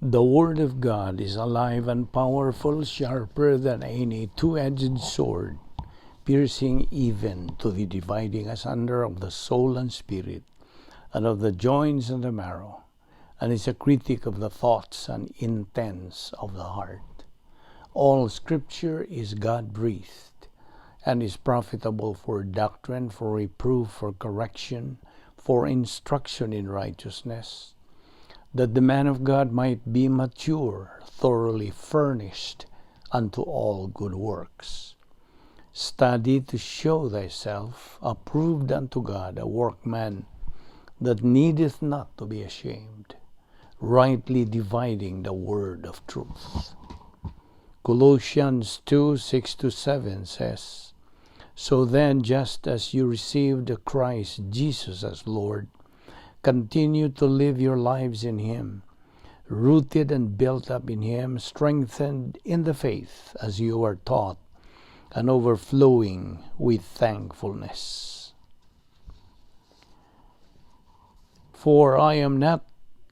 The Word of God is alive and powerful, sharper than any two-edged sword, piercing even to the dividing asunder of the soul and spirit, and of the joints and the marrow, and is a critic of the thoughts and intents of the heart. All Scripture is God-breathed, and is profitable for doctrine, for reproof, for correction, for instruction in righteousness, that the man of God might be mature, thoroughly furnished unto all good works. Study to show thyself approved unto God, a workman that needeth not to be ashamed, rightly dividing the word of truth. Colossians 2:6-7 says, "So then, just as you received Christ Jesus as Lord, continue to live your lives in Him, rooted and built up in Him, strengthened in the faith as you are taught, and overflowing with thankfulness. For I am not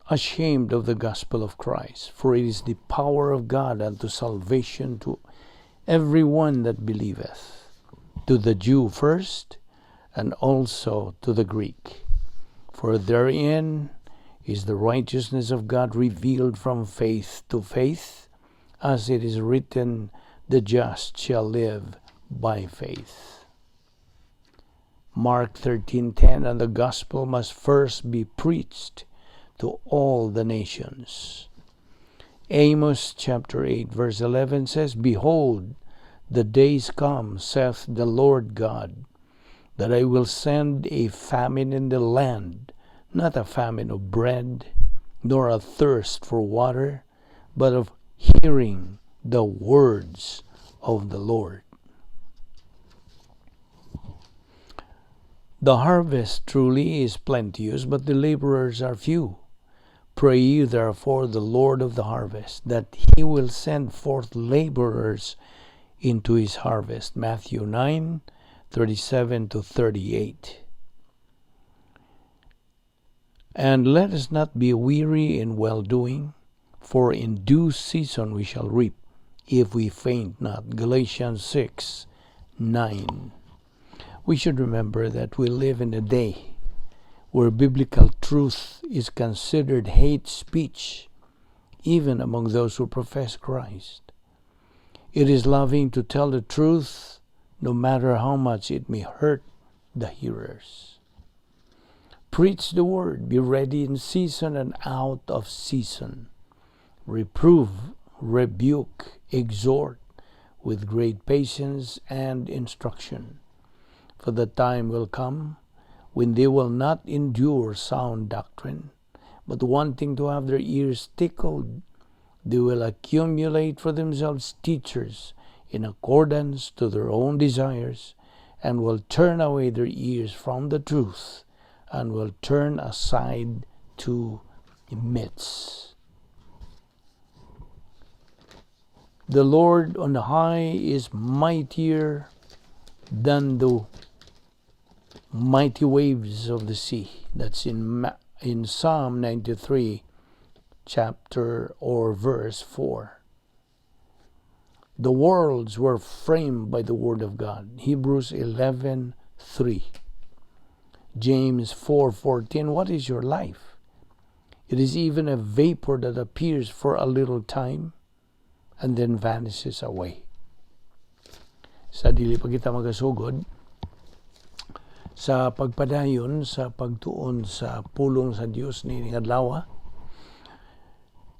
ashamed of the gospel of Christ, for it is the power of God unto salvation to every one that believeth, to the Jew first, and also to the Greek. For therein is the righteousness of God revealed from faith to faith, as it is written, 'The just shall live by faith.'" Mark 13:10, "And the gospel must first be preached to all the nations." Amos chapter 8 verse 11 says, "Behold, the days come, saith the Lord God, that I will send a famine in the land, not a famine of bread, nor a thirst for water, but of hearing the words of the Lord." The harvest truly is plenteous, but the laborers are few. Pray ye therefore the Lord of the harvest, that he will send forth laborers into his harvest. Matthew 9:37-38. And let us not be weary in well-doing, for in due season we shall reap, if we faint not. Galatians 6:9. We should remember that we live in a day where biblical truth is considered hate speech, even among those who profess Christ. It is loving to tell the truth, no matter how much it may hurt the hearers. Preach the word, be ready in season and out of season. Reprove, rebuke, exhort with great patience and instruction. For the time will come when they will not endure sound doctrine, but wanting to have their ears tickled, they will accumulate for themselves teachers in accordance to their own desires, and will turn away their ears from the truth, and will turn aside to myths. The Lord on high is mightier than the mighty waves of the sea. That's in Psalm 93, chapter or verse 4. The worlds were framed by the word of God. Hebrews 11:3. James 4:14, "What is your life? It is even a vapor that appears for a little time and then vanishes away." Sa dili pa kita magasugod sa pagpadayon sa pagtuon sa pulong sa Dios niining adlaw,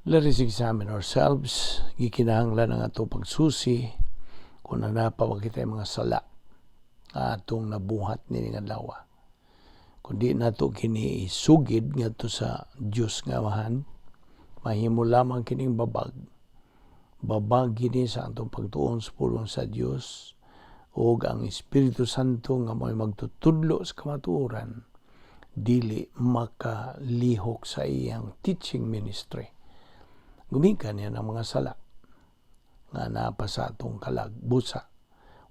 let us examine ourselves. Gikinahanglan ang ato pagsusi kung naa pa ba kita mga sala atong nabuhat niining adlaw. Kung di nato kini isugid ngadto sa Dios nga Amahan, mahimo lamang kining babag. Babag kini sa atong pagtuon sa pulong sa Dios ug ang Espiritu Santo nga mo'y magtutudlo sa kamatuoran dili makalihok sa iyang teaching ministry. Gumikan niya ng mga sala nga naa pa sa atong kalag, busa.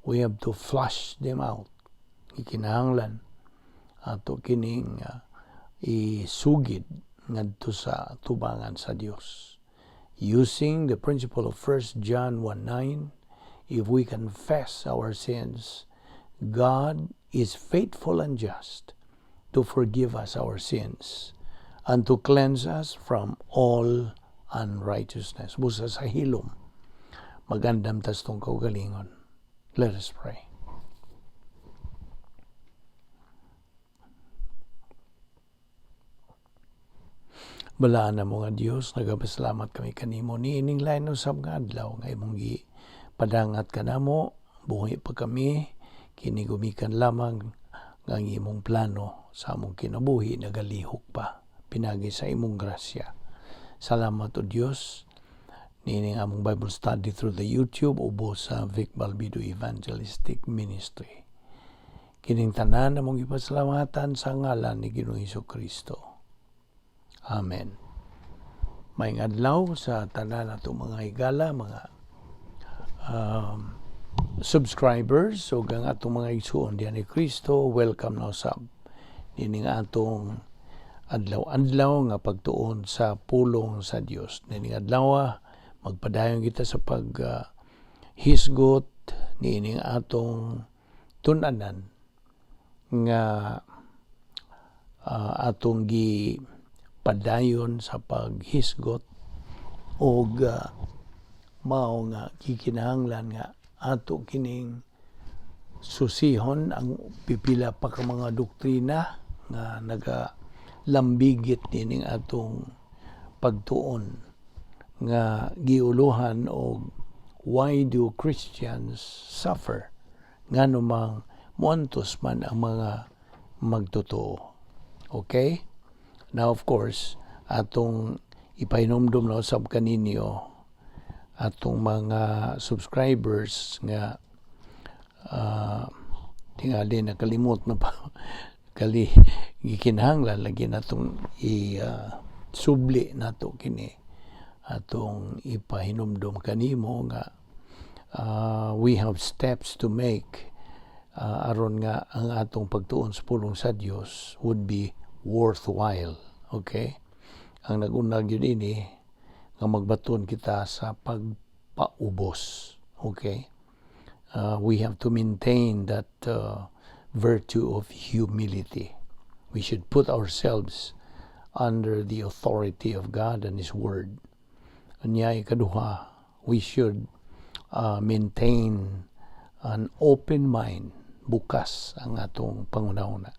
We have to flush them out. Gikinahanglan ato kining isugid ngadto sa tubangan sa Dios. Using the principle of 1 John 1:9, if we confess our sins, God is faithful and just to forgive us our sins and to cleanse us from all unrighteousness. Busa sa hilom, magandam tas tong kaugalingon. Let us pray. Balaan na mo nga Dios, nagapasalamat kami kanimo niining lain usab nga adlaw nga imong gi padangat kanamo, buhi pa kami, kini gumikan lamang nga ang imong plano sa among kinabuhi nagalihok pa pinagi sa imong grasya. Salamat, O Dios, niining among Bible study through the YouTube ubos sa Vic Balbido Evangelistic Ministry. Kining tanan among gipasalamatan sa ngalan ni Ginoong Kristo. Amen. Maayong adlaw sa tanan atong mga higala, mga subscribers ug ang atong mga igsuon diyan ni Kristo, welcome na usab nining atong adlaw-adlaw nga pagtuon sa pulong sa Dios. Nining adlaw magpadayon kita sa pag hisgot niining atong tun-anan nga atong gi padayon sa paghisgot og mao nga gikinahanglan nga ato kining susihon ang pipila pa ka mga doktrina nga nagalambigit nining atong pagtuon nga giuluhan og "Why do Christians suffer?" Ngano mang muantos man ang mga magtotoo? Okay? Now, of course, atong ipahinomdom na usab kaninyo atong mga subscribers nga tingali nakalimot na pa kali gikinahanglan lagi natong i subli nato kini, atong ipahinumdom kanimo nga we have steps to make aron nga ang atong pagtuon sa pulong sa Dios would be worthwhile. Okay? Ang nag-una gyud ini nga magbaton kita sa pagpaubos. Okay? We have to maintain that virtue of humility. We should put ourselves under the authority of God and His Word. Unya ikaduha, we should maintain an open mind, bukas ang atong panghunahuna.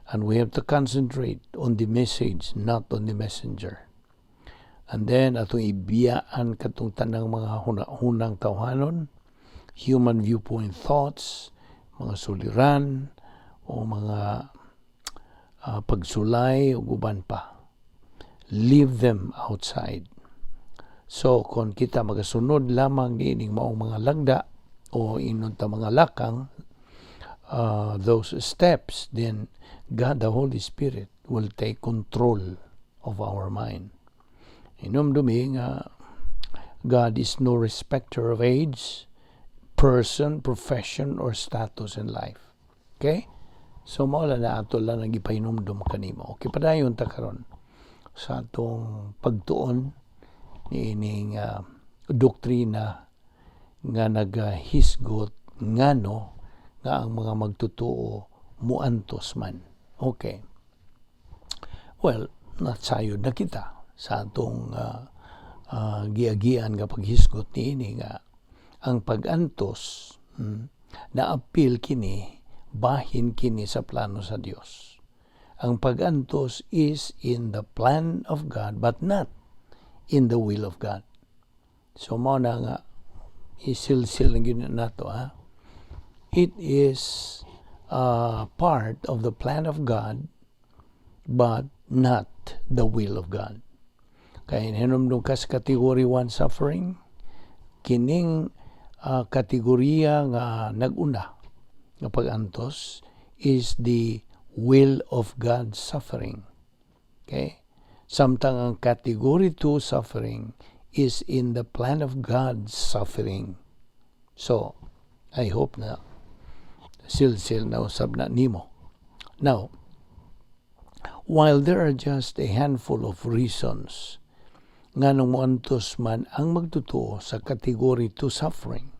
And we have to concentrate on the message, not on the messenger. And then, atong ibiyaan katong tanang mga hunahunang tawhanon, human viewpoint thoughts, mga suliran, o mga pagsulay, o uban pa. Leave them outside. So, kung kita magasunod lamang niining maong mga lagda o inon ta mga lakang, those steps, then God the Holy Spirit will take control of our mind. Hinumdumi nga God is no respecter of age, person, profession, or status in life. Okay? So, mao lang na ato lang ang ipahinumdum kanimo. Okay, padayon ta karon sa atong pagtuon niining doktrina nga nagahisgot ngano nga ang mga magtotoo muantos man. Okay. Well, nasayod na kita sa atong giagian nga paghisgot niini nga ang pag-antos naapil kini, bahin kini sa plano sa Dios. Ang pag-antos is in the plan of God but not in the will of God. So mao na nga isilsil na gyud nato, ha. It is part of the plan of God but not the will of God. Kay hinumdum ka sa category 1 suffering, kining kategorya nga nag-una nga pag-antos is the will of God suffering. Okay? Samtang ang category 2 suffering is in the plan of God suffering. So, I hope na silsil na usab na nimo. Now, while there are just a handful of reasons Nganong moantos man ang magtotoo sa category 2 suffering?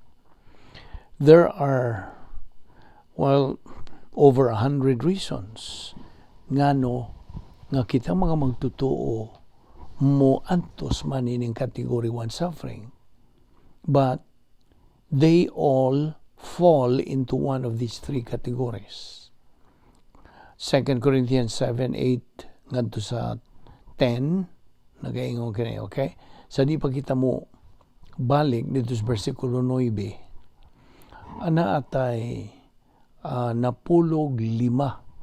There are, well, over 100 reasons ngano nga kita mga magtotoo mo antos man ining category 1 suffering. But they all fall into one of these three categories. 2 Corinthians 7:8 ngadto sa 10 nagaingon kini, okay? Sa di pa kita mo balik dito sa versikulo 9, ana atay 45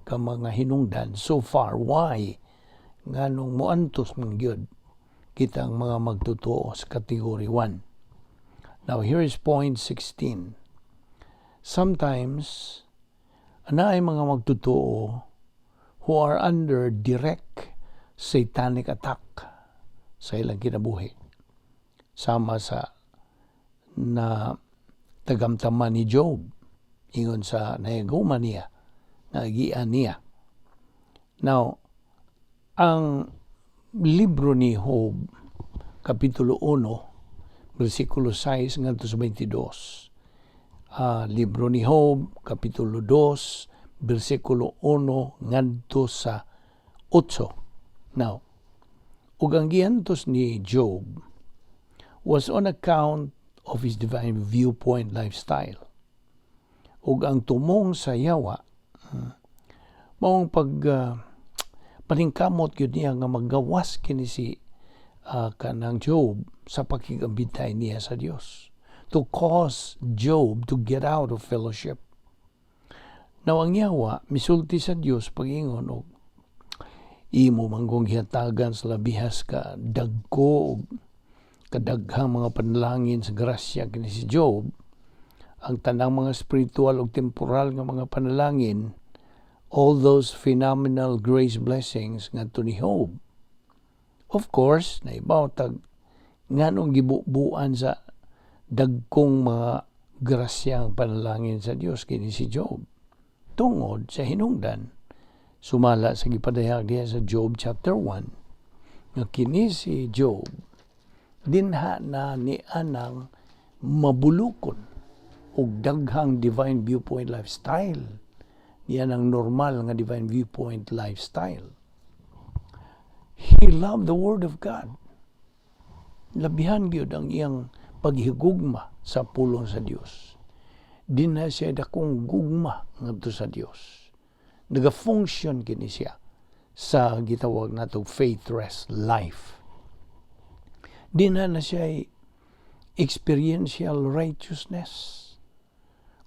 ka mga hinungdan so far why nganong moantos man gyud kitang mga magtotoo sa category 1. Now, here is point 16. Sometimes ana ay mga magtotoo who are under direct satanic attack sa ilang kinabuhi. Sama sa na tagamtaman ni Job ingon sa nahigugma niya, naagian niya. Now, ang libro ni Job, Kapitulo 1, versikulo 6 ngadto sa 22. Libro ni Job, Kapitulo 2, versikulo 1 ngadto sa 8. Now, ug ang giantos ni Job was on account of his divine viewpoint lifestyle. Ug ang tumong sa yawa, maong pag paningkamot gyud niya nga magawas kini si kanang Job sa pakigambitay niya sa Dios. To cause Job to get out of fellowship. Now, ang yawa, misulti sa Dios pag-ingon og imo manggong gihatagan sa labihas ka dagko og kadaghang mga panalangin sa grasya kini si Job, ang tanang mga spiritual ug temporal nga mga panalangin, all those phenomenal grace blessings ngadto ni Job. Of course, naibaw tag nganong gibubuan sa dagkong mga grasyang panalangin sa Dios kini si Job? Tungod sa hinungdan sumala sa gipadayag diha sa Job chapter 1 nga kini si Job dinha na ni anang mabulukon og daghang divine viewpoint lifestyle niya, ang normal nga divine viewpoint lifestyle. He loved the word of God. Labihan gyud ang iyang paghigugma sa pulong sa Dios. Dinha siya dakong gugma ngadto sa Dios. Naga-function kini siya sa gitawag nato faith rest life. Dinha na siya experiential righteousness.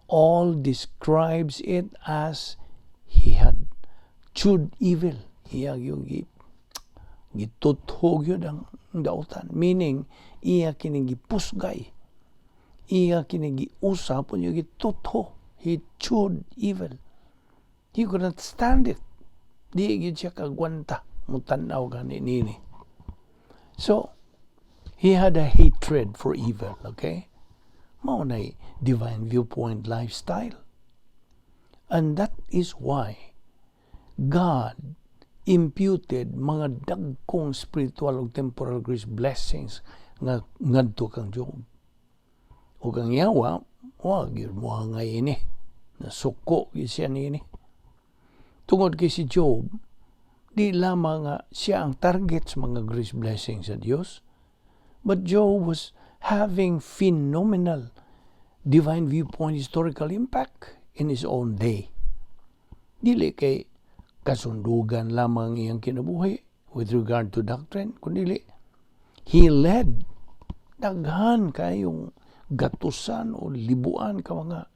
All describes it as he had chewed evil. Iya yung gituthog yun ang dautan. Meaning, iya kining gipusgay. Iya kining giusap, yung gitutho. He chewed evil. He could not stand it. Di gyud siya kagwanta mutanaw gani nini. So, he had a hatred for evil, okay? Mao na divine viewpoint lifestyle. And that is why God imputed mga dagkong spiritual ug temporal grace blessings nga ngadto kang Job. Ug ang yawa, wa gyud mo hangay ini. Nasuko gyud siya niini. Tungod kay si Job, di lamang nga siya ang target sa mga grace blessings sa Dios, but Job was having phenomenal divine viewpoint historical impact in his own day. Dili kay kasundugan lamang iyang kinabuhi with regard to doctrine, kundi he led daghan kayong gatusan o libuan ka mga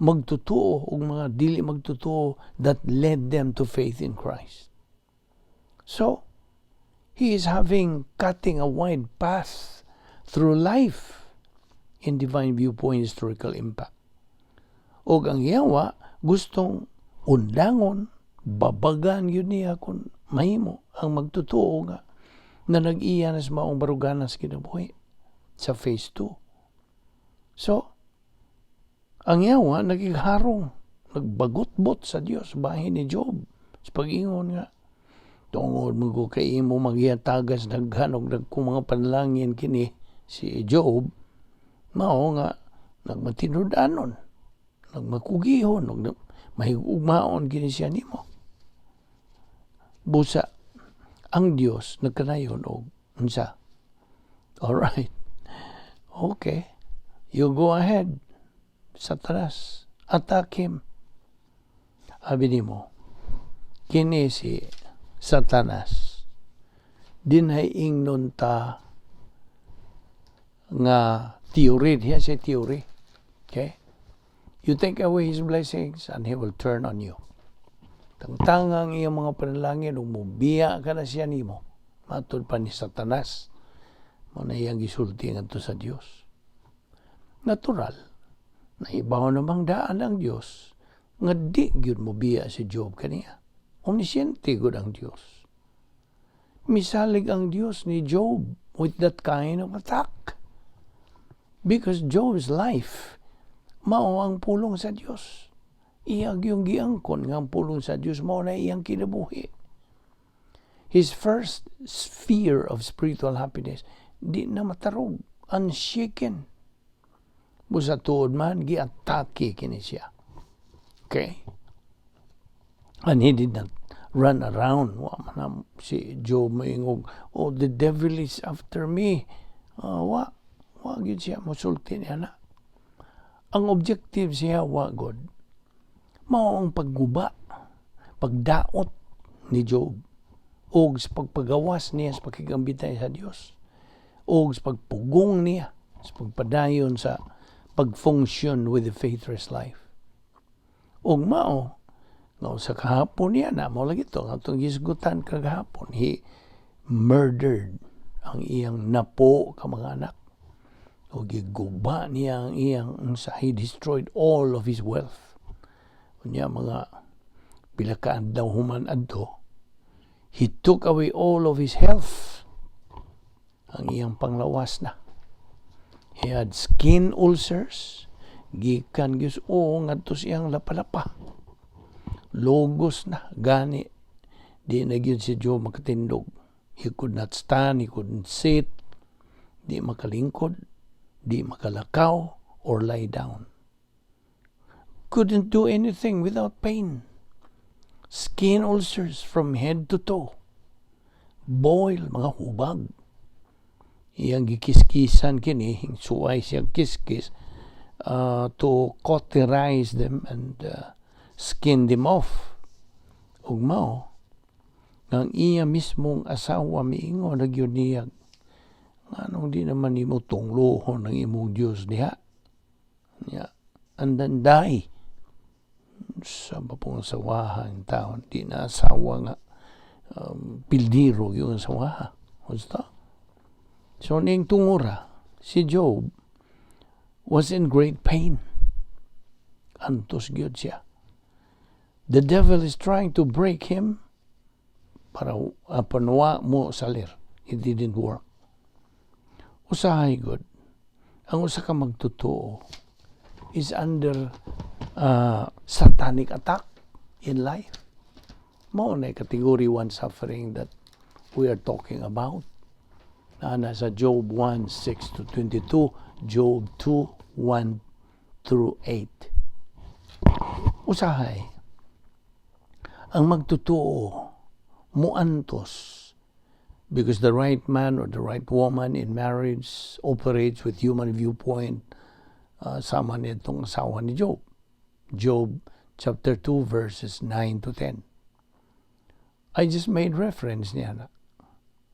magtotoo o mga dili magtotoo that led them to faith in Christ. So, he is having cutting a wide path through life in divine viewpoint historical impact. Og ang yawa gustong undangon, babagan yun niya kung mahimo ang magtotoo nga na nag-iya na sa maong baruganan sa kinabuhi sa phase 2. So, ang yawa nagigharong, nagbagutbot sa Dios bahin ni Job sa pag-ingon nga Tungod mo ko kay imo maghihatagas daghan og dagkong mga panalangin kini si Job, mao nga nagmatinud-anon, nagmakugihon, ug mahigugmaon kini siya nimo. Busa ang Dios nagkanayon og unsa? All right. Okay. You go ahead. Satanas, attack him. Abi nimo, kini si Satanas, dinhay ingnon ta nga theory, he has a theory. Okay? You take away his blessings and he will turn on you. Tangtangang iyang mga panalangin ug mubiya ka na siya nimo. Matod pa ni Satanas. Mao na iyang gisulti ngadto sa Dios. Natural, naibaw namang daan ang Dios nga di gyud mobiya si Job kaniya. Omnisciente gud ang Dios. Misalig ang Dios ni Job with that kind of attack. Because Job's life mao ang pulong sa Dios. Iya yung giangkon nga ang pulong sa Dios mao na iyang kinabuhi. His first sphere of spiritual happiness di na matarog, unshaken. Busa tuod man, giatake kini siya. Okay? And he did not run around. Wa man na si Job moingog, "Oh, the devil is after me." Wa. Wa gyud siya mosulti niya na. Ang objective siya wa god. Mao ang pagguba, pagdaot ni Job og sa pagpagawas niya sa pakigambitay sa Dios og sa pagpugong niya sa pagpadayon sa pag-function with the faithless life. Og mao nga sa kahapon niya na mao lagi to atong gisgutan kagahapon, he murdered ang iyang napo ka mga anak o giguba niya ang iyang unsa, he destroyed all of his wealth. Unya mga pila ka adlaw human adto, he took away all of his health, ang iyang panglawas na. He had skin ulcers gikan gyud o ngadto sa iyang lapalapa. Logos na gani, di na gyud si Job makatindog. He could not stand, he couldn't sit, di makalingkod, di makalakaw or lie down. Couldn't do anything without pain. Skin ulcers from head to toe, boil, mga hubag. Iyang gikiskisan kini, suway siya kiskis to cauterize them and skin them off. Ug mao nga ang iya mismong asawa miingon na gyud niya, "Nganong di naman nimo tunglohon ang imong Dios diha niya and then die?" Sa ba pong asawaha ang taon, di na asawa nga pildiro yung asawaha. Basta so ning tungura, si Job was in great pain. Antos gyud siya. The devil is trying to break him para apan wa mo salir. It didn't work. Usahay gud, ang usa ka magtotoo is under satanic attack in life. Mao na category 1 suffering that we are talking about. Na sa Job 1, 6 to 22, Job 2, 1 through 8. Usahay, ang magtotoo muantos because the right man or the right woman in marriage operates with human viewpoint, sama nitong asawa ni Job. Job chapter 2 verses 9 to 10. I just made reference niya na.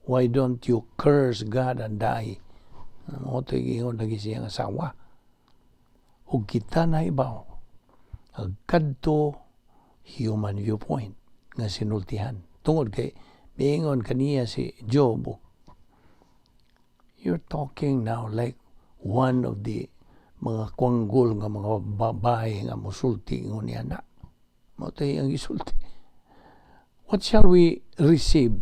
"Why don't you curse God and die?" Mao to ingon lagi siyang asawa. Ug kita na ibaw, kadto human viewpoint nga sinultihan. Tungod kay miingon kaniya si Job, "You're talking now like one of the mga kwanggol nga mga babae nga musulti ingon niya na." Mao to ang gisulti. What shall we receive?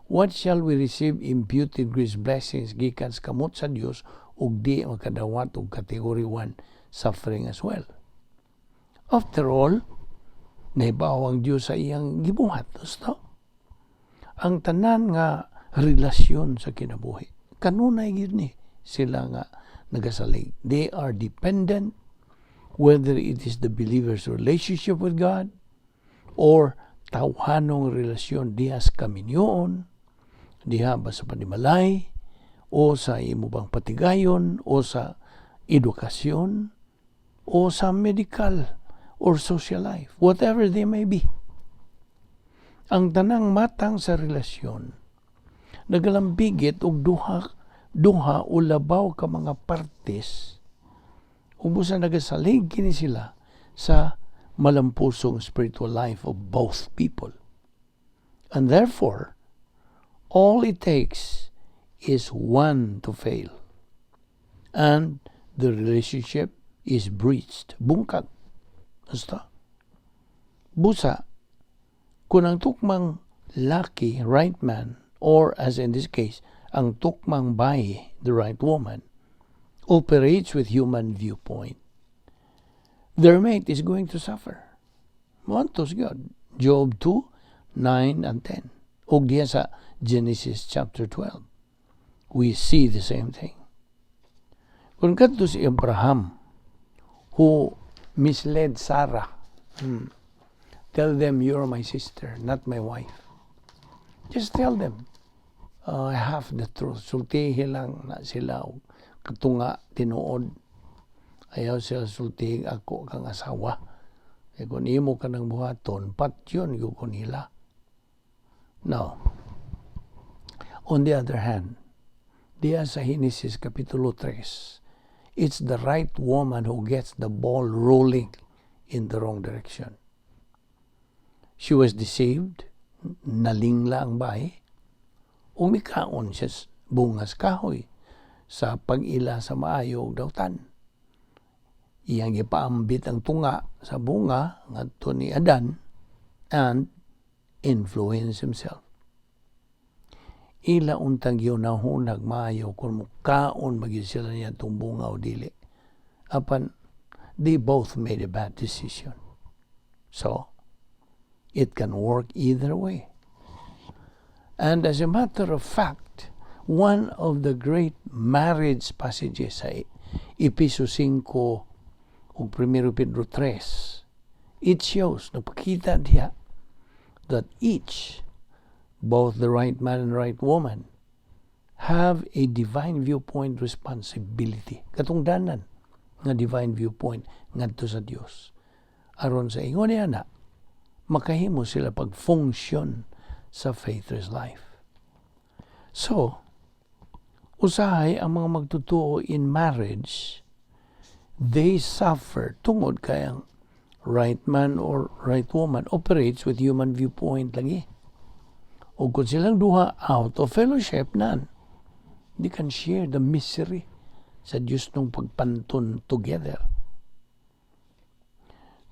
What shall we receive imputed grace blessings gikan sa kamot sa Dios ug di makadawat og category 1 suffering as well? After all, Nahibaw ang Dios sa iyang gibuhat. Gusto? Ang tanan nga relasyon sa kinabuhi, kanunay gyud ni sila nga nagasalig. They are dependent, whether it is the believer's relationship with God or tawhanong relasyon diha sa kaminyoon, diha ba sa panimalay, o sa imo bang patigayon, o sa edukasyon, o sa medical or social life, whatever they may be. Ang tanang matang sa relasyon nagalambigit og duha duha o labaw ka mga partes ug busa nagasalig kini sila sa malampusong spiritual life of both people. And therefore, all it takes is one to fail, and the relationship is breached. Bungkag. Basta. Busa, kung ang tukmang laki, right man, or as in this case, ang tukmang bayi, the right woman, operates with human viewpoint, their mate is going to suffer. Moantos gyud. Job 2, 9 and 10. Og diya sa Genesis chapter 12, we see the same thing. Kung kadto si Abraham, who misled Sarah, "Tell them you're my sister, not my wife. Just tell them, I have the truth." Sultihi lang na sila og katunga tinuod. Ayaw sila sultihi ako kang asawa. E kung imo ka ng buhaton, patyon gyud ko nila. No. On the other hand, diya sa Genesis Kapitulo 3, it's the right woman who gets the ball rolling in the wrong direction. She was deceived, nalingla ang bayi, ug mikaon siya bungas kahoy sa pag-ila sa maayo ug dautan. Iyang gipaambit ang tunga sa bunga ngadto ni Adan and influence himself. Ila untang gihunahunag maayo kung mukaon ba gyud sila niya itong bunga o dili. Apan they both made a bad decision. So, it can work either way. And as a matter of fact, one of the great marriage passages sa Epeso 5 ug 1 Pedro 3, it shows, nagpakita diha, that each, both the right man and right woman, have a divine viewpoint responsibility. Katungdanan nga divine viewpoint ngadto sa Dios. Aron sa ingon niya na, makahimo sila pag-function sa faithless life. So, usahay ang mga magtutuo in marriage, they suffer tungod kay ang right man or right woman operates with human viewpoint lagi. O kung silang duha out of fellowship nan, they can share the misery sa Diyos nung pagpanton together.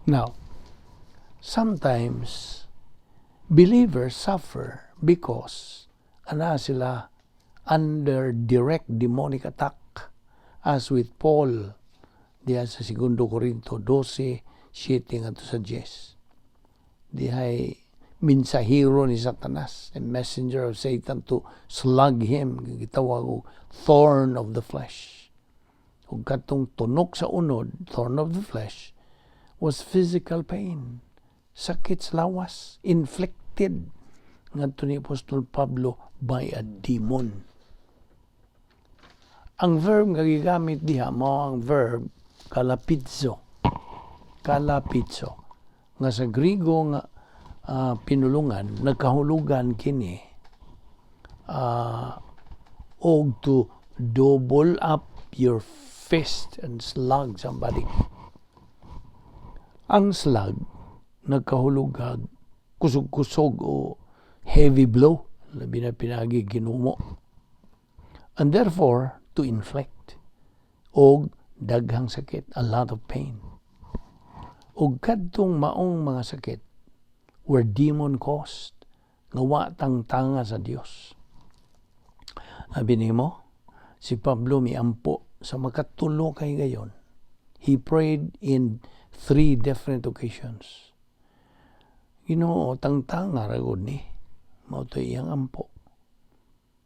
Now, sometimes believers suffer because ana sila under direct demonic attack, as with Paul diha sa 2 Corinto 12, 7 ngadto sa 10. Dihay mensahero ni Satanas, a messenger of Satan to slug him, gitawag og thorn of the flesh. Ug katong tunok sa unod, thorn of the flesh, was physical pain, sakit sa lawas, inflicted ngadto ni Apostol Pablo by a demon. Ang verb nga gigamit diha mao ang verb kalapizo. Kalapizo. Nga sa Grigo nga pinulungan, nagkahulugan kini og to double up your fist and slug somebody. Ang slug nagkahulugag kusog-kusog o heavy blow, labi na pinagi ginumo. And therefore, to inflict og daghang sakit, a lot of pain. Og kadtong maong mga sakit were demon caused nga wa tangtanga sa Dios. Abi nimo, si Pablo miampo sa makatulo ka higayon. He prayed in three different occasions. Ginoo, tangtanga ra gud ni. Mao to iyang ampo.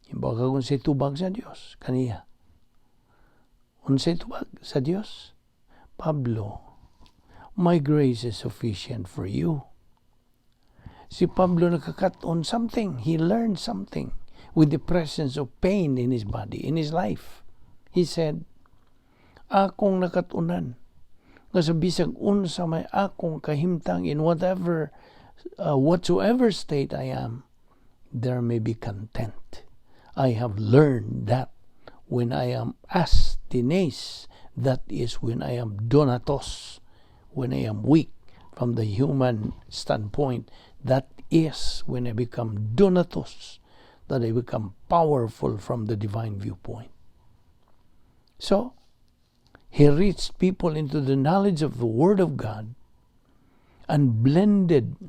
Hibaw ka kung unsay tubag sa Dios kaniya. Unsay tubag sa Dios? "Pablo, my grace is sufficient for you." Si Pablo nakakat-on something. He learned something with the presence of pain in his body, in his life. He said, "Akong nakatunan nga sa bisag unsa may akong kahimtang, in whatsoever state I am, there may be content. I have learned that when I am asthenes, that is when I am dunatos, when I am weak from the human standpoint, that is when I become dunatos, that I become powerful from the divine viewpoint." So, he reached people into the knowledge of the Word of God and blended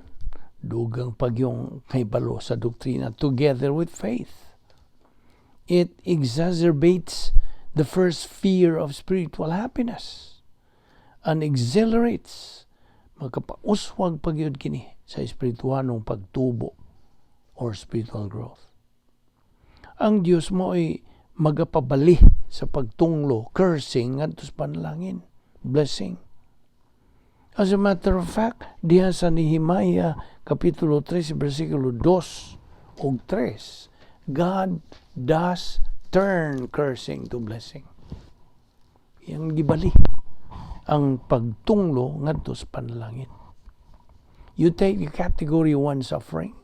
dugang pagyong kahibalo sa doktrina together with faith. It exacerbates the first sphere of spiritual happiness and exhilarates, makapauswag pagyud kini sa espirituhanong pagtubo or spiritual growth. Ang Dios mao'y magapabali sa pagtunglo, cursing, ngadto sa panalangin, blessing. As a matter of fact, diha sa Nehemiah kapitulo 3 bersikulo 2 ug 3, God does turn cursing to blessing. Iyang gibali ang pagtunglo ngadto sa panalangin. You take the category 1 suffering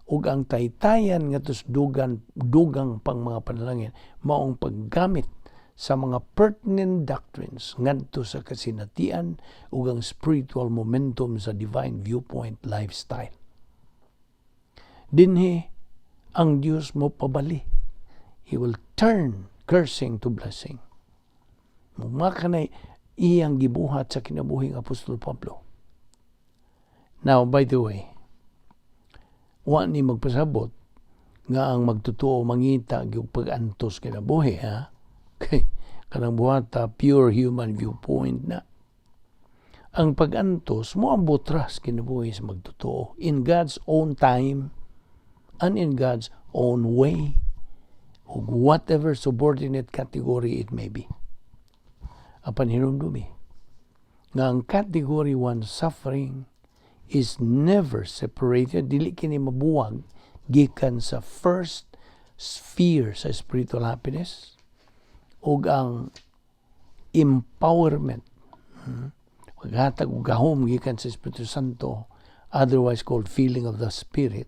ug ang taytayan ngadto sa dugan dugang pang mga panalangin maong paggamit sa mga pertinent doctrines ngadto sa kasinatian ug ang spiritual momentum sa divine viewpoint lifestyle. Dinhi ang Dios mo pabali. He will turn cursing to blessing. Mao kanay iyang gibuhat sa kinabuhi ng Apostol Pablo. Now, by the way, wa ni magpasabot nga ang magtotoo mangita gyud pag-antos kinabuhi, ha? Kay kanang buhata, pure human viewpoint na. Ang pag-antos moabot ra sa kinabuhi sa magtotoo in God's own time and in God's own way ug whatever subordinate category it may be. Apan hinumdumi nga ang category 1 suffering is never separated, dili kini mabuwag gikan sa first sphere sa spiritual happiness ug ang empowerment, paghatag og gahom gikan sa Espiritu Santo, otherwise called filling of the Spirit.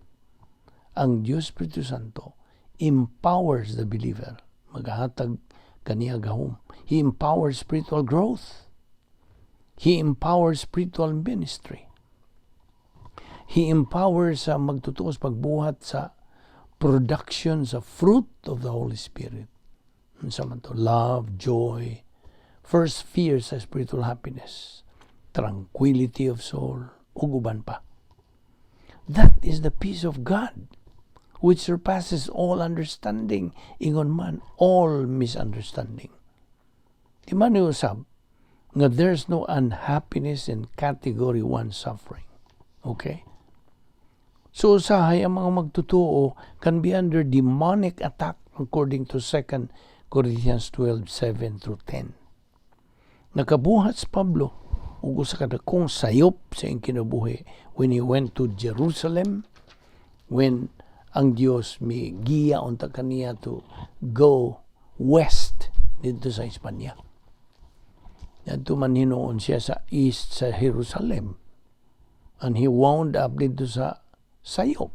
Ang Dios Espiritu Santo empowers the believer, maghatag kaniya gahom. He empowers spiritual growth. He empowers spiritual ministry. He empowers sa magtotoo sa pagbuhat sa production sa fruit of the Holy Spirit. Unsa man to? Love, joy, first sphere sa spiritual happiness, tranquility of soul, ug uban pa. That is the peace of God which surpasses all understanding, ingon man all misunderstanding. Di man ni usab nga there's no unhappiness in category 1 suffering. Okay? So usahay ang mga magtotoo can be under demonic attack according to 2 Corinthians 12:7 through 10. Nakabuhat si Pablo ug usa ka dakong sayop sa iyang kinabuhi when he went to Jerusalem, when ang Dios mi giya unta kaniya to go west didto sa Espanya. Adto man hinuon siya sa east sa Jerusalem. And he wound up didto sa sayop,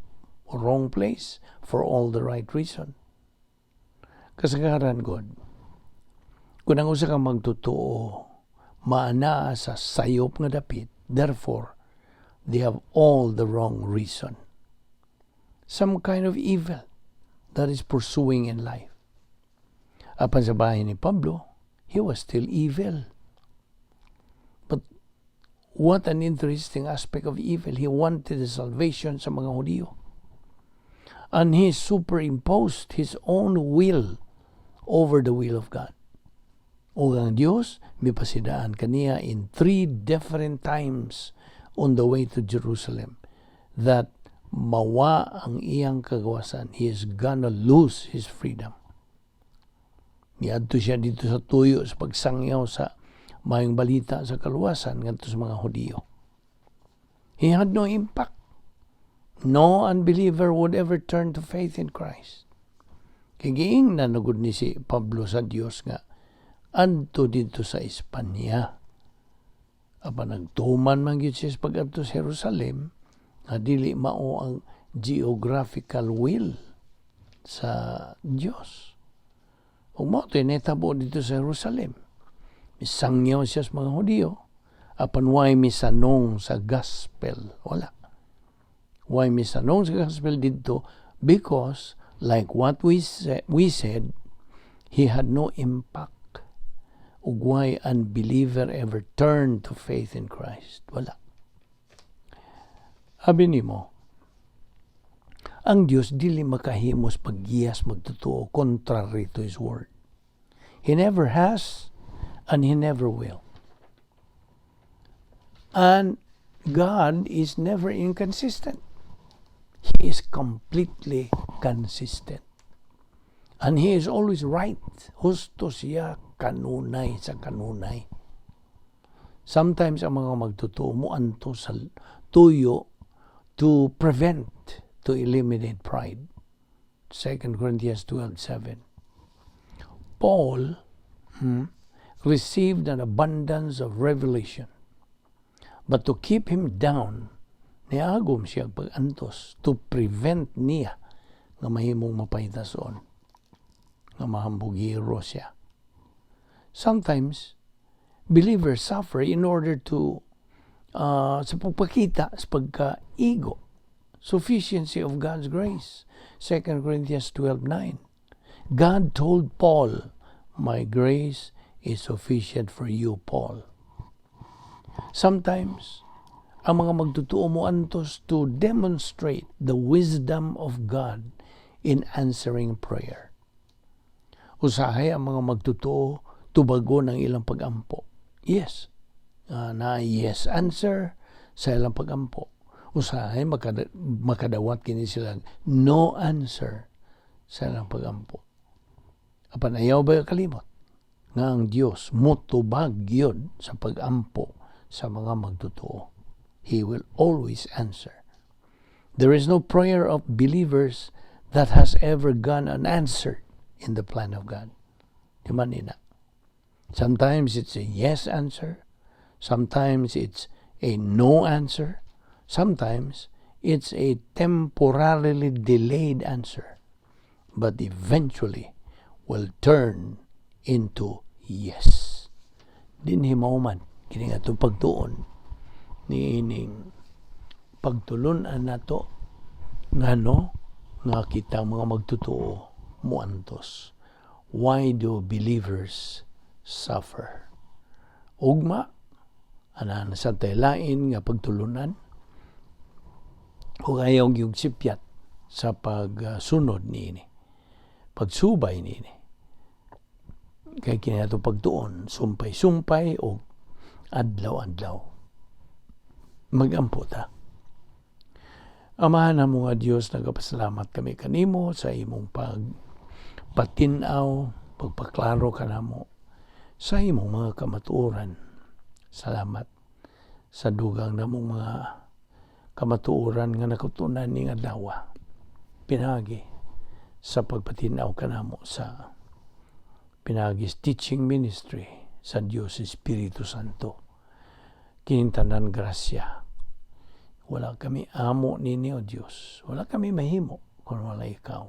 wrong place for all the right reason. Kasagaran god, kung ang usa ka magtotoo maanaa sa sayop nga dapit, therefore, they have all the wrong reason. Some kind of evil that is pursuing in life. Apan sa bahin ni Pablo, he was still evil. But what an interesting aspect of evil. He wanted the salvation sa mga Hudiyo. And he superimposed his own will over the will of God. Ug ang Dios mipasidaan kaniya in three different times on the way to Jerusalem. that mawa ang iyang kagawasan. He is gonna lose his freedom. Niadto siya didto sa tuyo sa pagsangyaw sa maayong balita sa kaluwasan ngadto sa mga Hudiyo. He had no impact. No unbeliever would ever turn to faith in Christ. Kay giingnan na gud ni si Pablo sa Dios nga adto didto sa Espanya. Apan nagtuman man gyud siya sa pag-adto sa Jerusalem nga dili mao ang geographical will sa Dios. Ug mao to'y nahitabo didto sa Jerusalem. Misangyaw siya sa mga Hudiyo, apan way misanong sa gospel? Wala. Way misanong sa gospel didto because, like what we said, he had no impact. Ug way unbeliever ever turned to faith in Christ? Wala. Abi nimo, ang Dios dili makahimos paggiyas magtotoo contrary to His word. He never has and He never will. And God is never inconsistent. He is completely consistent. And He is always right. Husto siya kanunay sa kanunay. Sometimes ang mga magtotoo mo anto sa tuyo to prevent, to eliminate pride. 2 Corinthians 12:7. Paul received an abundance of revelation. But to keep him down, niagom siya pag-antos to prevent niya nga mahimong mapahitason, nga mahambugiro siya. Sometimes, believers suffer in order to sa pagpakita sa pagka-ego, sufficiency of God's grace. 2 Corinthians 12:9. God told Paul, "My grace is sufficient for you, Paul." Sometimes, ang mga magtotoo mo antos to demonstrate the wisdom of God in answering prayer. Usahay ang mga magtotoo tubagon ang ilang pagampo. Yes, na yes answer sa ilang pagampo. Usahay makadawat kini sila no answer sa ilang pagampo. Apan ayaw ba kalimot nga ang Dios motubag gyud sa pagampo sa mga magtotoo? He will always answer. There is no prayer of believers that has ever gone unanswered in the plan of God. Di man ina. Sometimes it's a yes answer. Sometimes it's a no answer. Sometimes it's a temporarily delayed answer, but eventually will turn into yes. Dinhi mauman kini nga atong pagtuon niining pagtulunan nato ngano nga kita mga magtotoo muantos. Why do believers suffer? Ugma ana sa lain nga pagtulunan ug ayaw gyud sipyat sa pagsunod niini, pagsubay niini, kay kini ato pagtuon sumpay-sumpay o adlaw-adlaw. Magampo ta. Amahan namo nga Dios, nagapasalamat kami kanimo sa imong pagpatin-aw, pagpaklaro kanamo sa imong mga kamatuoran. Salamat sa dugang namong mga kamatuoran nga nakutunan ning adlaw. Pinaagi sa pagpatin-aw kanamo sa pinaagi teaching ministry sa Dios Espiritu Santo. Kining tanan grasya. Wala kami amo nini, O Dios. Wala kami mahimo kung wala ikaw.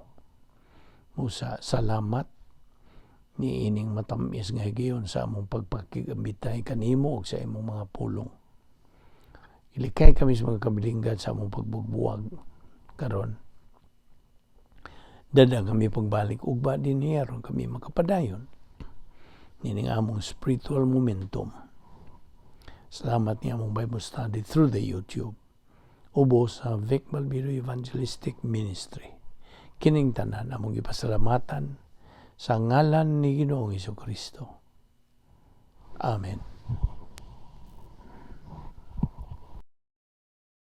Musa, salamat ni ining matamis nga higayon sa among pagpakigambitay kanimo ug sa imong mga pulong. Ilikay kami sa mga kabilinggan sa among pagbugbuwag karon. Dada kami pagbalik ugba dinhi aron kami makapadayon nining among spiritual momentum. Salamat ni among Bible study through the YouTube. Ubos sa Vic Malvido Evangelistic Ministry. Kining tanan among gipasalamatan sa ngalan ni Ginoong Kristo. Amen.